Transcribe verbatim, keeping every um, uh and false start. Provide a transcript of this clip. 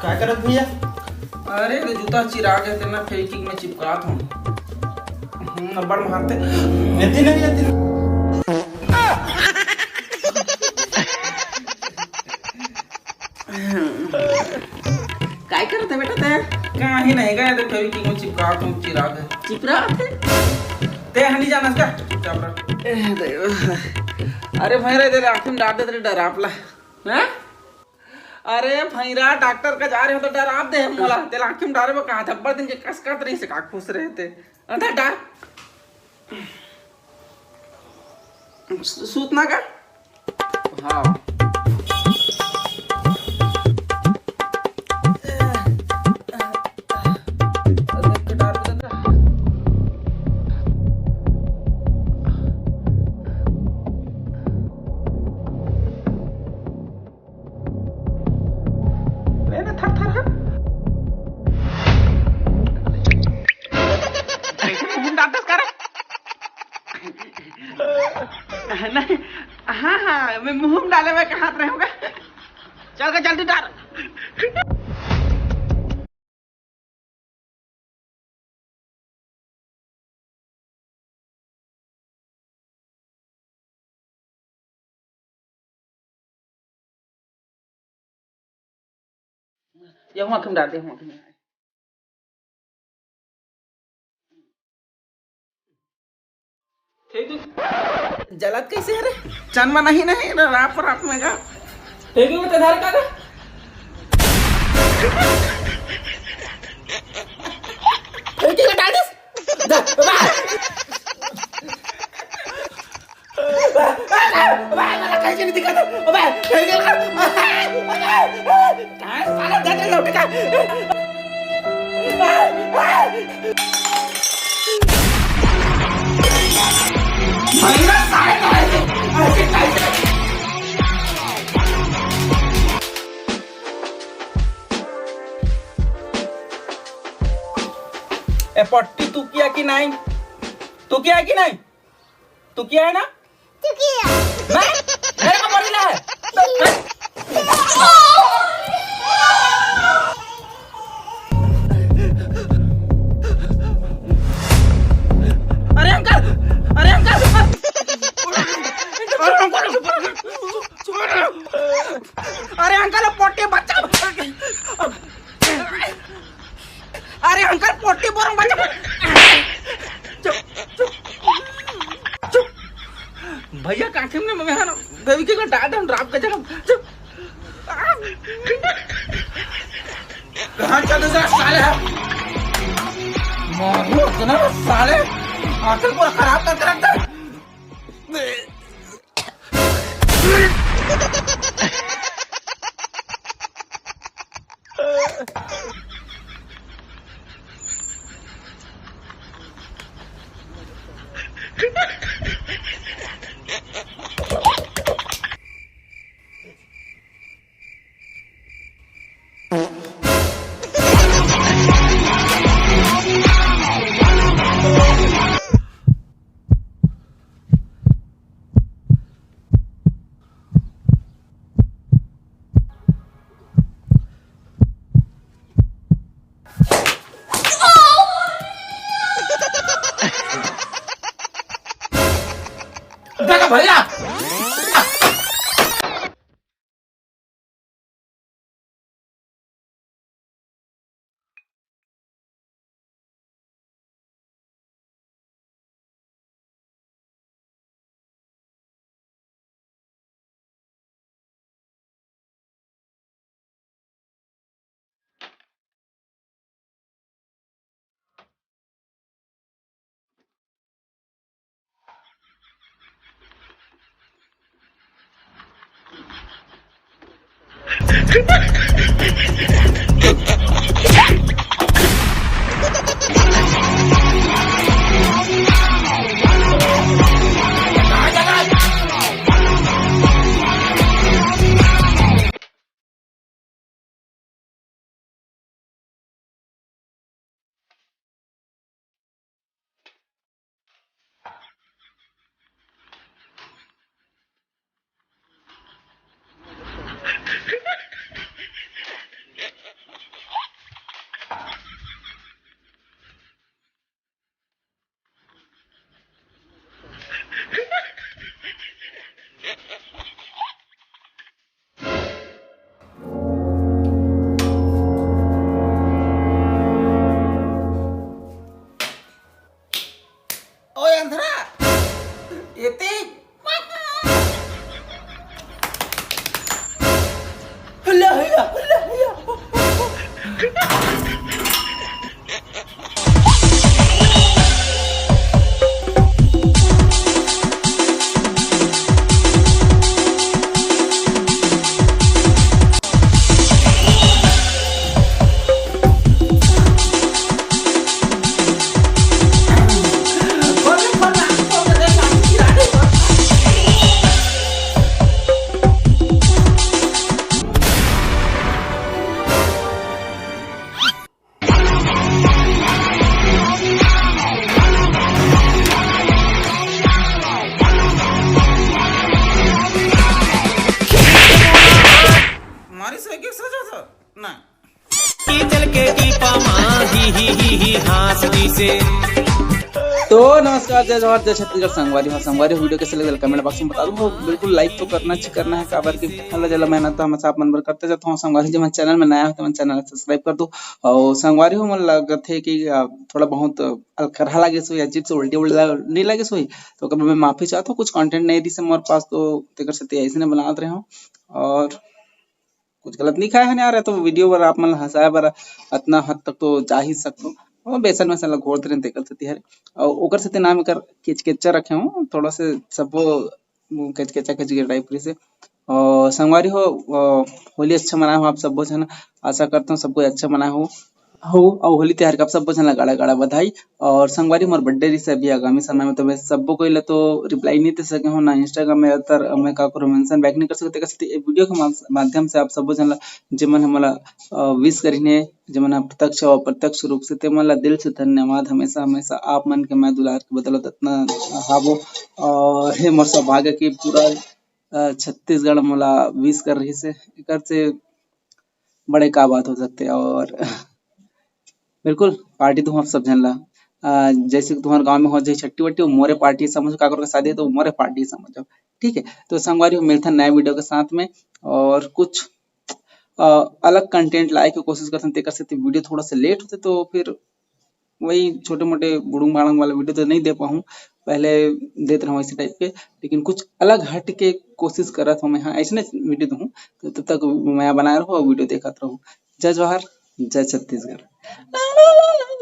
काय करत भैया? अरे, ये जूता चिरा गे, तेला फेविक्विक में चिपकात हूँ। हम्म, अब्बड़ मारथे। एती नहीं, एती नहीं। काय करत हे बेटा तैं? काहीं नहीं, गए थे फेविक्विक में चिपकात हूँ, चिरा गे। चिपरा थे? तैं ह नहीं जानस का? चुपचाप रह। ए, देव। अरे भाई रे, तेरे आँखी में डाल दे, तेरे डरापला। हैं? अरे भैरा, डॉक्टर का जा रहे हो तो डराप दे मोला। तेला आँखी में डारे में कहा था, अब्बड़ दिन के कस करत रही से का खुश रहे थे। अंदर डार। सू-, सूतना का? हाँ। नहीं, नहीं, थर, थर, हाँ। कैसे मुंह में डालता इसका रे? नहीं, हाँ, हाँ, मैं मुंह में डाले हुए कहाँ रहे होगा? चल के जल्दी डाल। ये हुआ तुम डालते हो, तुम। जलत कैसे है रे? चन में नहीं, नहीं, राप, राप में का। फेंक दे, तेरे का रे? फेंक दे, डाल दे। जा, बाहर। अबे, अबे, अबे, कहीं से नहीं दिखा था। अबे, कहीं से दिखा। अबे, अबे, अबे, कहाँ साला दे दे लौट का? भाई ना साले तो ऐसे, ऐसे कैसे? ए पट्टी तू किया कि नहीं? तू किया कि नहीं? तू किया है ना? तू किया। मैं? मेरे को बोल रहा है। अरे अंकल, अरे अंकल, अरे अंकल, अरे अंकल, पोटी बचा। अरे अंकल, पोटी बोरंग बचा। चुप, चुप, चुप। भैया काठिम ने मैं हन देवी के डाल दन राम के जगह। चुप। कहाँ चल रहा साले? मारू इतना साले, आखिर पूरा खराब करके रखता है। देखो भैया, तो नमस्कार, जय जोहार, जय छत्तीसगढ़। संगवारी हो, संगवारी हो, video कैसे लगल comment box में बता दो। बिल्कुल like तो करना ही करना है, काबर कि अल्लाह जला मेहनत तो हम आप मन बर करते जाता हूँ। संगवारी हो, जो मन channel में नया हो तो मन channel subscribe कर दो। और संगवारी हो, मन लगत है कि आ, थोड़ा बहुत अलकरहा लागे सोई, अजीब से उल्टी उल्टा नहीं लागे सोई, तो कभी मैं माफी चाहता हूँ, कुछ content नहीं रही से मोर पास, तो तेकर से ऐसे नहीं बनात रहे हूँ। और कुछ गलत नहीं खाए हन यार, ये तो video बर आप मन ल हंसाए बर अतना हद तक तो जा ही सकथो। वो बेसन वेसन ल घोर दे रहेन तेकर सेती हरे। अउ ओकर सेती नाम एकर केचकेचा रखे हूँ, थोड़ा से सबो केचकेचा केचकेचा type करिसे। और संगवारी हो, अ, होली अच्छा मनाए हो आप सबो झन, आशा करता हूँ सब कोई अच्छा मनाए हो। हो, अउ होली तिहार के आप सब्बो झन ला गाड़ा गाड़ा बधाई। और संगवारी, मोर birthday रिहिस अभी आगामी समय में, तो मैं सब्बो कोई ला तो reply नहीं दे सके हूँ, ना Instagram में ज्यादातर मैं का करूँ, mention back नहीं कर सकते। तेकर सेती ए video के मा-, माध्यम से आप सब्बो झन ला, जेमन ह मोला, अ, wish करिन हे, जेमन ह प्रत्यक्ष और अप्रत्यक्ष रूप से, ते मन ला दिल से धन्यवाद। हमेशा हमेशा आप मन के मैं दुलार के बदौलत इतना हाबो। और हे मोर सौभाग्य कि पूरा, अ, छत्तीसगढ़ मोला wish कर रहिस हे, एकर से बड़े का बात हो सकते। और बिल्कुल, party दूहूँ आप सब झन ला। अ, जैसे कि तुम्हारे गाँव में हो जाए छट्टी वट्टी, वो मोरे party समझो, काकर के शादी है तो मोरे party समझो, ठीक है। तो संगवारी हो, मिलथन नया video के साथ में, और कुछ, अ, अलग content लाए के कोशिश करथन, तेकर सेती video थोड़ा सा late होते, तो फिर वही छोटे मोटे बुड़ुंग बाड़ंग वाला video तो नहीं दे पाहूँ, पहले देत रहूँ ऐसे type के, लेकिन कुछ अलग हट के कोशिश करत हूँ मैं, हाँ, ऐसने video दूँ। तो तब तक मैं बनाए रहो, video देखत रहो। जय जोहार, जय छत्तीसगढ़।